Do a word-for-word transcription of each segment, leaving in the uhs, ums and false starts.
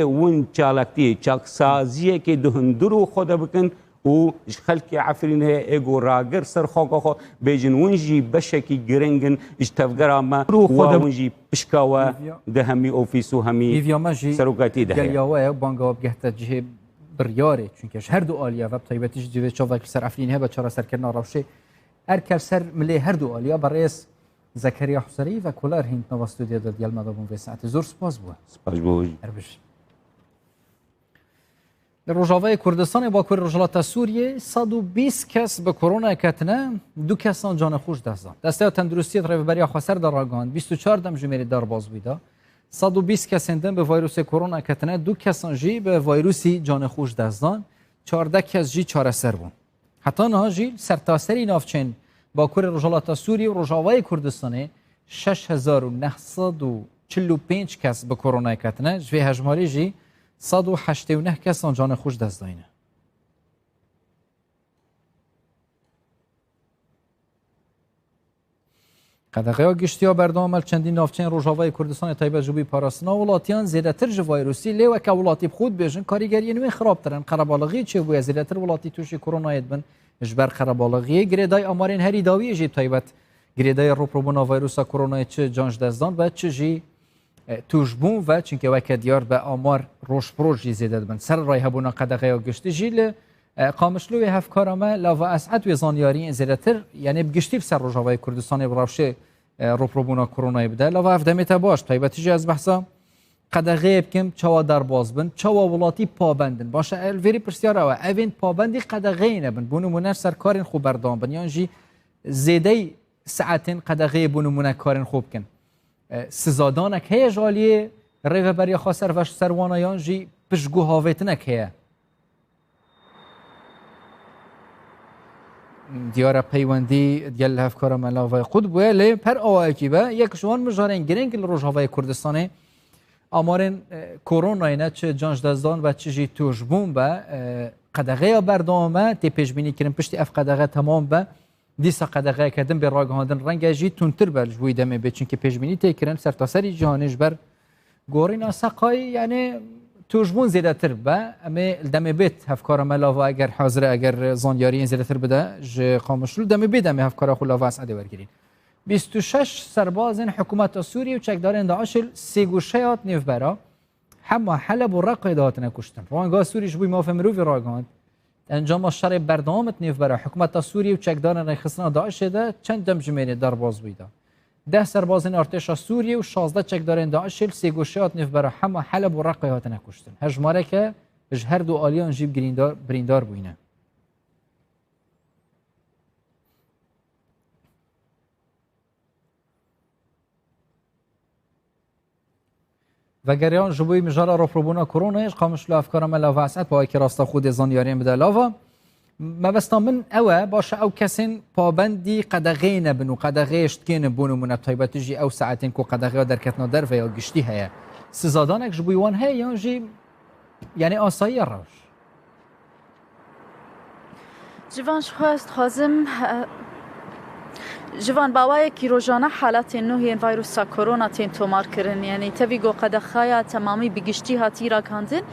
Win çalaktiyê, çaksaziyekê di hundir û xwe de bikin û ji xelkê Efrînê ê ku ragir ser xaka xwe bêjin, win jî beşekî giring in ji tevgera me û xwe de win jî pişka we di hemî ofîs û hemî serokatî de heye. Gel ya we ye, banga we bigehte cihê biryarê, çunke ji her du aliya ve, bi taybetî ji civê çavek li ser Efrînê hebe çareserkirina rewşê erker ser milê her du aliya. Berêz Zekeriya Huserî ve Koler Hînd nava stûdyo de digel me de bûn vê saetê. Zor spas bû. Spas bo we jî. Her bijî. Li Rojavayê Kurdistanê, Bakurê Rojhilata Sûriyê, sed û bîst kes bi koronayê ketine, du kesan canê xwe ji dest dan. Desteya Tenduristiyê di Rêveberiya Xweser de ragihand, bîst û çar demjimêrê derbas bûyî de. Sed û bîst kesên din bi vayrosê korona ketine, du kesan jî bi vayrosî canê xwe ji dest dan, çardeh kes jî çareser bûn. Heta niha jî li sertaserî navçeyên Bakurê Rojhilata Sûriyê û Rojavayê Kurdistanê şeş hezar û neh sed û çil û pênc kes bi koronayê ketine, ji vê hejmarê jî sed û heştê û neh kesan canê xwe ji dest dayîne. Qedexeya giştî ya berdewam e li çendîn navçeyên Rojavayê Kurdistanê, taybet ji bo parastina welatiyan, zêdetir ji vayrosî, lê weke welatî bi xwe dibêjin, karîgeriyên wê xirabtir in. Qerebalixiyê çêbûye, zêdetir welatî tûşî koronayê dibin. Ji ber qerebalixiyê girêdayî amarên herî dawiyê jî, bi taybet girêdayî rûpirûbûna vayrosa koronayê, çi can ji dest dan be, çi jî e, tûşbûn ve, çunke weke diyar be amar roj bi roj jî zêde dibin. Serrayî hebûna qedexeya giştî jî li, e, Qamişlo wê hevkara me Lava Es'ed wê zanyariyên zêdetir, yanî bi giştî li ser Rojavayê Kurdistanê bi rewşê, e, rûpirûbûna koronayê bide. Lava, ev demê te baş, taybetî jî ez behsa qedexeyê bikim, çawa derbas bin, çawa welatî pabend in. Baş e, li vêrî pirsyar ew e, evên pabendî qedexeyê nebin, bo nimûne ser karên xwe berdewam bin, yan jî zêdeyî saetên qedexeyê bo nimûne karên xwe bikin. E, sizadanek heye ji aliyê Rêveberiya Xweser ve ji ser wana, yan jî piştguhavêtinek heye? Diyar e peywendî digel hevkara me Lavayê Qut bûye, lê per awayekî be, yek ji wan mijarên girîng li Rojavayê Kurdistanê amarên, e, koronayê ne, çi can ji dest dan be, çi jî tûşbûn be, e, qedexeya berdewam e, tê pêşbînî kirin piştî ev qedexe temam be, dîsa qedexeyeke din bê ragihandin, renge jî tundtir be ji bo wî demê bê, çimkî pêşbînî tê kirin sertaserî cîhanê ji ber gorîna seqayî, yanî tûşbûn zêdetir be. Em ê li demê bêt hevkara me Lava, eger hazir e, eger zanyariyên zêdetir bide ji Qamişlo, li demê bê demê hevkara xwe Lava Es'edê wergirîn. Bîst û şeş serbazên hikûmeta Sûriyê û çekdarên DAIŞê li sêgoşeya di nêvbera hema Heleb û Reqayê de hatine kuştin. Ranga Sûrî ji bo mafê mirovî ragihand, encama şerê berdewam di nêvbera hikûmeta Sûriyê û çekdarên rêxistina DAIŞê de çend demjimêrê derbas bûyî de. Deh serbazên artêşa Sûriyê û şazdeh çekdarên DAIŞê li sêgoşeya di nêvbera hema Heleb û Reqayê hatine kuştin. Hejmareke ji her du aliyan jî birîndar, birîndar bûyîne. Vegeriyan ji bo mijara rûpirûbûna koronayê ji Qamişlo hevkara me Lava Es'ed, bi awayekî rasta xwe dê zanyariyên bide Lava. Mebesta min ew e, baş e, ew kesên pabendî qedexeyê nebin û qedexeyê ştikê ne, bo nimûne, taybetî jî ew saetên ku qedexeya derketina derve ya giştî heye, sizadanek ji bo wan heye yan jî, yanî, asayî ye rewş? Civan, ji xwe ez dixwazim, e, Civan, bi awayekî rojane halatên nû yên vayrusa korona tên tomarkirin. Yanî tevî ku qedexeya temamî bi giştî hatî ragihandin,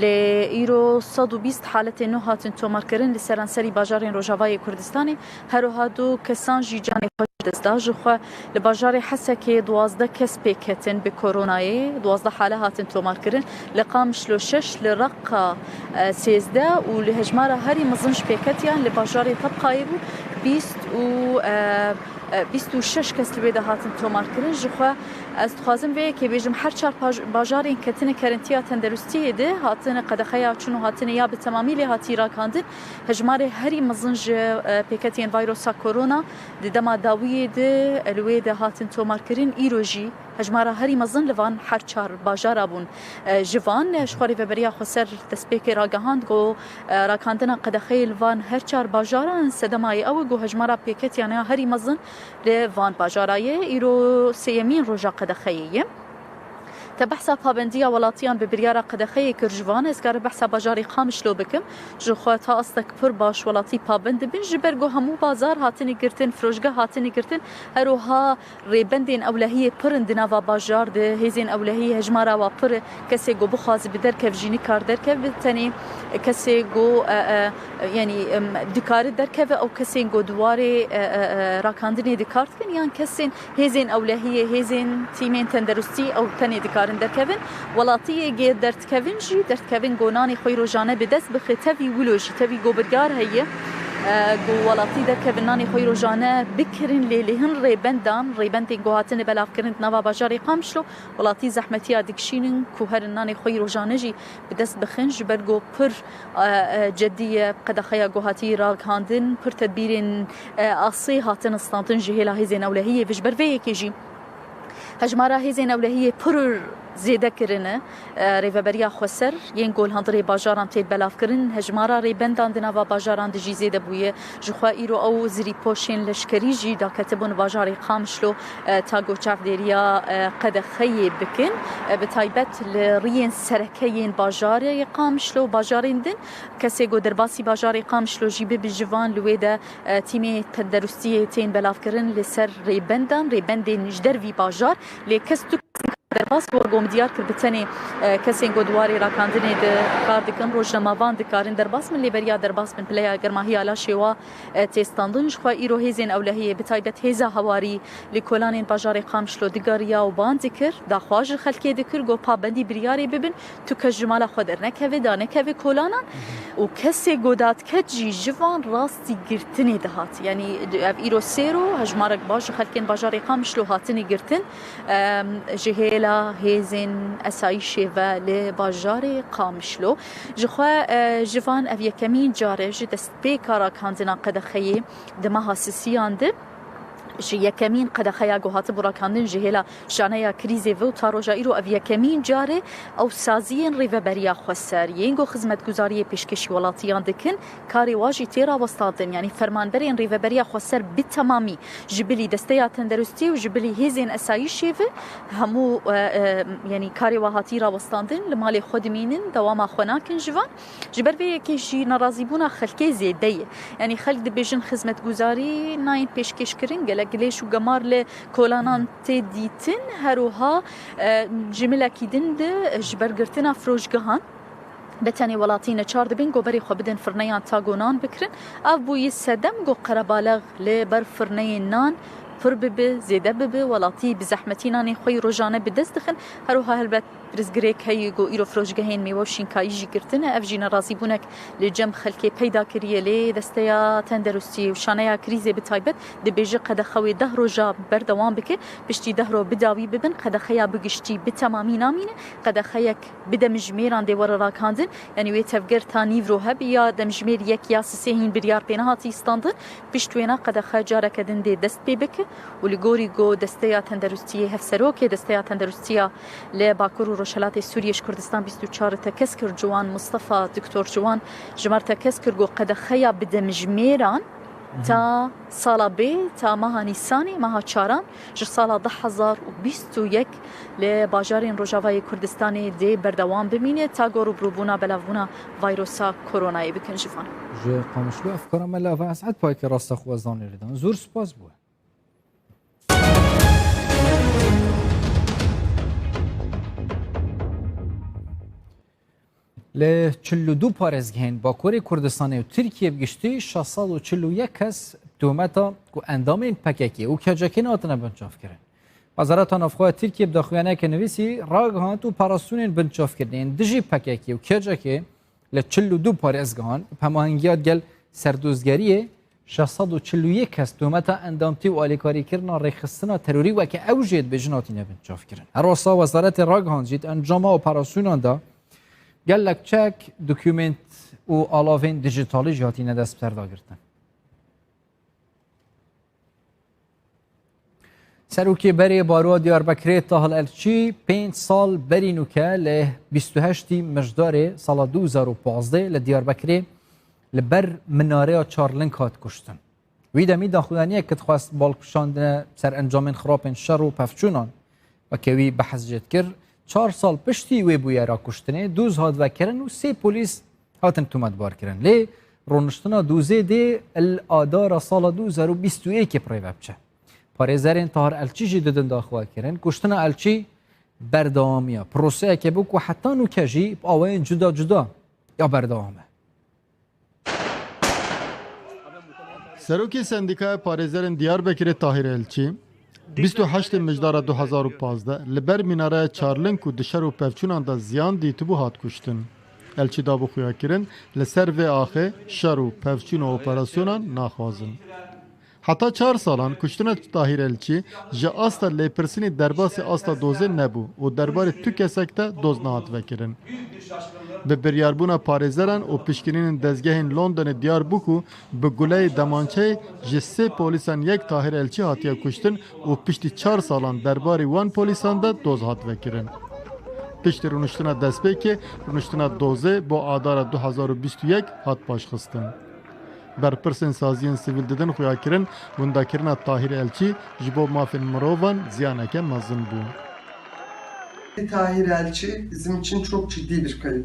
lê îro sed û bîst haletên nû hatin tomarkirin li seranserî bajarên Rojavayê Kurdistanê. Her wiha du kesan jî canê xwe ji dest da. Ji xwe li bajarê Hesekê duwazdeh kes pêk ketin bi koronayê, duwazdeh hale hatin tomarkirin. Li Qamişlo şeş, li Reqa, e, sêzdeh û li hejmara herî mezin ji pêketiyan li bajarê Tebqayê bû, bîst û, e, e, bîst û şeş kes li wê de hatin tomarkirin. Ji xwe ez dixwazim vê yekê bêjim, her çar paj-, bajarên ketine kerentiya tenderustiyê de hatine qedexeya çûn û hatine ya bi temamî lê hatî ragihandin. Hejmarê herî mezin ji, e, pêketiyên vayrosa korona di dema dawiyê de, e, li wê de hatin tomarkirin, îro jî hejmara herî mezin li van her çar bajara bûn. E, ji van, e, ji xwe Rêveberiya Xweser destpêkê ragihand ku, e, ragihandina qedexeyê li van her çar bajaran sedema yê ew e ku hejmara pêketiyan ya herî mezin li van bajara ye. Îro sêyemîn roja qedexeyê ye. Te behsa pabendiya welatiyan bi biryara qedexeyê kir ji van, ez karim behsa bajarê Qamişlo bikim. Ji xwe ta astek pir baş welatî pabend dibin, ji ber ku hemû bazar hatine girtin, firojgeh hatine girtin, her wiha rêbendên ewlehiyê pir in di nava bajar de, hêzên ewlehiyê hejmara wa pir e, kesê ku bixwaze bi derkev jî nikar derkev, bi tenê kesê ku, e, e, yanî, em, dikare derkeve ew kesên ku di warê, e, e, e, rakandinê dikar dikin, yan kesên hêzên ewlehiyê, hêzên tîmên tenderustî ew tenê dikarin derkevin. Welatiyê gê derdikevin jî, derdikevin ku nanê xwe yî rojane bi dest bixe, tevî wilo jî, tevî ku biryar heye, e, ku welatî derkevin nanê xwe yî rojane bikirin, lê li hin rêbendan, rêbendên ku hatine belavkirin di nava bajarê Qamişlo, welatî zehmetiya dikişînin ku herin nanê xwe yî rojane jî bi dest bixin, ji ber ku pir, e, e, cedî ye qedexeya ku hatî ragihandin, pir tedbîrên, e, asê hatin standin ji hêla hêzên ewlehiyê ve. Ji ber vê yekê jî hejmara hêzên ewlehiyê pir zêde kirine. E, Rêveberiya Xweser yên ku li hundirê bajaran tê belavkirin, hejmara rêbendan di nava bajaran de jî zêde bûye. Ji xwe îro ew zirîpoşên leşkerî jî daketibûn bajarê Qamişlo, e, ta ku çavdêriya, e, qedexeyê bikin. E, bi taybet li riyên sereke yên bajarê Qamişlo û bajarên din, kesê ku derbasî bajarê Qamişlo jî bibe ji van, li wê de, e, tîmê tenderustiyê tên belavkirin li ser rêbendan, rêbendên ji dervî bajar, lê kes tu derbas bû, ku min diyar kir bi tenê, e, kesên ku di warê rakandinê de kar dikin, rojnamevan dikarin derbas bin, lê beriya derbas bin pileya germahiya laşê wa, e, tê standin. Ji xwe îro hêzên ewlehiyê, bi taybet hêza hewarî, li kolanên bajarê Qamişlo digeriya û ban dikir, daxwaz ji xelkê dikir, ku pabendî biryarê bibin, tu kes ji mala xwe dernekeve, danekeve kolanan û kesê ku dadiket jî ji van rastî girtinê dihat. Yanî ev îro sê ro hejmarek baş ji xelkên bajarê Qamişlo hatine girtin, em, ji hêla hêzên esayîşê ve li bajarê Qamişlo. Ji xwe, e, ji van ev yekemîn car e ji destpêka ragihandina qedexeyê di meha sisiyan de. Ji yekemîn qedexeya ku hatibû ragihandin ji hêla şaneya krîzê ve û ta roja îro ev yekemîn car e ew saziyên Rêveberiya Xweser yên ku xizmetguzariyê pêşkêşî welatiyan dikin, karê wa jî tê rawestandin. Yanî fermanberên Rêveberiya Xweser bi temamî ji bilî desteya tenderustiyê û ji bilî hêzên esayîşê ve hemû, e, e, yanî karê wa hatî rawestandin, li malê xwe dimînin, dewama xwe nakin ji van. Ji ber vê yekê jî nerazîbûna xelkê zêde ye. Yanî xelk dibêjin xizmetguzarî nayên pêşkêşkirin, gelek lêş û gemar li kolanan tê dîtin, her wiha, e, cimilekî din de ji ber girtina firojgehan bi tenê welatî neçar dibin ku berê xwe bidin firneyan ta ku nan bikirin. Ev bûyî sedem ku qerebalix li ber firneyên nan pir bibe, zêde bibe, welatî bi zehmetî nanê xwe yî rojane bi dest dixin. Her wiha helbet pirsgirêk heye ku îro firojgehên mêwe û şînkayî jî girtine. Ev jî nerazîbûnek li cem xelkê peyda kiriye, lê desteya tenderustiyê û şaneya krîzê bi taybet dibêje qedexe wê deh roja berdewam bike. Piştî deh roj bi dawî bibin, qedexeya bi giştî bi temamî namîne. Qedexeyek bi demjimêran dê were ragihandin, yanî wê tevger ta nîvro hebe ya demjimêr yek ya sisê hîn biryar pê nehatî standin. Pişt wêna qedexe careke din dê dest pê bike û li gorî ku Desteya Tenderustiyê, Hevserokê Desteya Tenderustiya li Bakur û Rojhilatê Sûriyê ji Kurdistan bîst û çar tekez kir, Ciwan Mustafa, Doktor Ciwan, ji me re tekez kir ku qedexeya bi demjimêran ta sala bê, ta meha Nîsanê, meha çaran, ji sala du hezar û bîst û yek li bajarên Rojavayê Kurdistanê dê berdewam bimîne, ta ku rûbirûbûna belavbûna vayrosa koronayê bikin ji van. Ji Qamişlo ev kara me li Ava Esed Payke rasta xwe zanî li dan. Zor spas bû. Li çil û du parêzgehên Bakurê Kurdistanê û Tirkiyê bi giştî şeş sed û çil û yek kes bi tometa ku endamên P K K û K C K in hatine binçavkirin. Wezareta Navxwe ya Tirkiyê bi daxuyaniyeke nivîsî ragihand û operasyonên binçavkirinê yên dijî P K K û K C K li çil û du parêzgehan bi hemahengiya digel serdozgeriyê şeş sed û çil û yek kes tometa endamtî û alîkarîkirina rêxistina terorî weke ew jê dibêjin hatine binçavkirin. Her wisa wezaretê ragihand jî di encama operasyonan de gelek çek, dokûment û alavên dijîtalî jî hatine destberdagirtin. Serokê berê Baroya Diyarbekirê Tahil Elçî pênc sal berî nûke li bîst û heştî Mijdarê sala du hezar û pazdeh li Diyarbekirê li ber minareya Çarlink hat kuştin. Wî demî daxuyaniyek dixwest balkişandine ser encamên xirapên şer û pevçûnan, weke wî behs jê dikir, Çar sal piştî wê bûyera kuştinê, doz hat vekirin û sê polîs hatin tometbarkirin. Lê rûniştina dozê dê li adara sala du hezar û bîst û yekê bi rê ve biçe. Parêzerên Tahir Elçî jî didin daxwakirin. Kuştina Elçî berdewamiya proseyeke bû ku heta nûke jî bi awayên cuda cuda ya berdewam e. Serokê Sendîkaya Parêzerên Diyarbekirê Tahir Elçî, bîst û heştê Mijdara du hezar û pazdeh li ber Mînareya Çarlin ku di şer û pevçûnan de ziyan dîtibû hat kuştin. Elçî dabû xuyakirin, li ser vê axê şer û pevçûn û operasyonan naxwazin. Heta çar salan kuştina Tahir Elçî ji asta lêpirsînê derbasî asta dozê nebû û derbarê tu kesek de doz nehat vekirin. Bi biryarbûna parêzeran û piştgirînên dezgehên Londonê diyar bû ku bi guleyê demançeyê ji sê polîsan yek Tahir Elçî hatiye kuştin û piştî çar salan derbarê wan polîsan de doz hat vekirin. Piştî rûniştina destpêkê, rûniştina dozê bo adara du hezar û bîst û yek hat paşxistin. Berpirsên saziyên sivîl didin xuyakirin, windakirina Tahir Elçî ji bo mafên mirovan ziyaneke mezin bû. Tahir Elçi bizim için çok ciddi bir kayıp.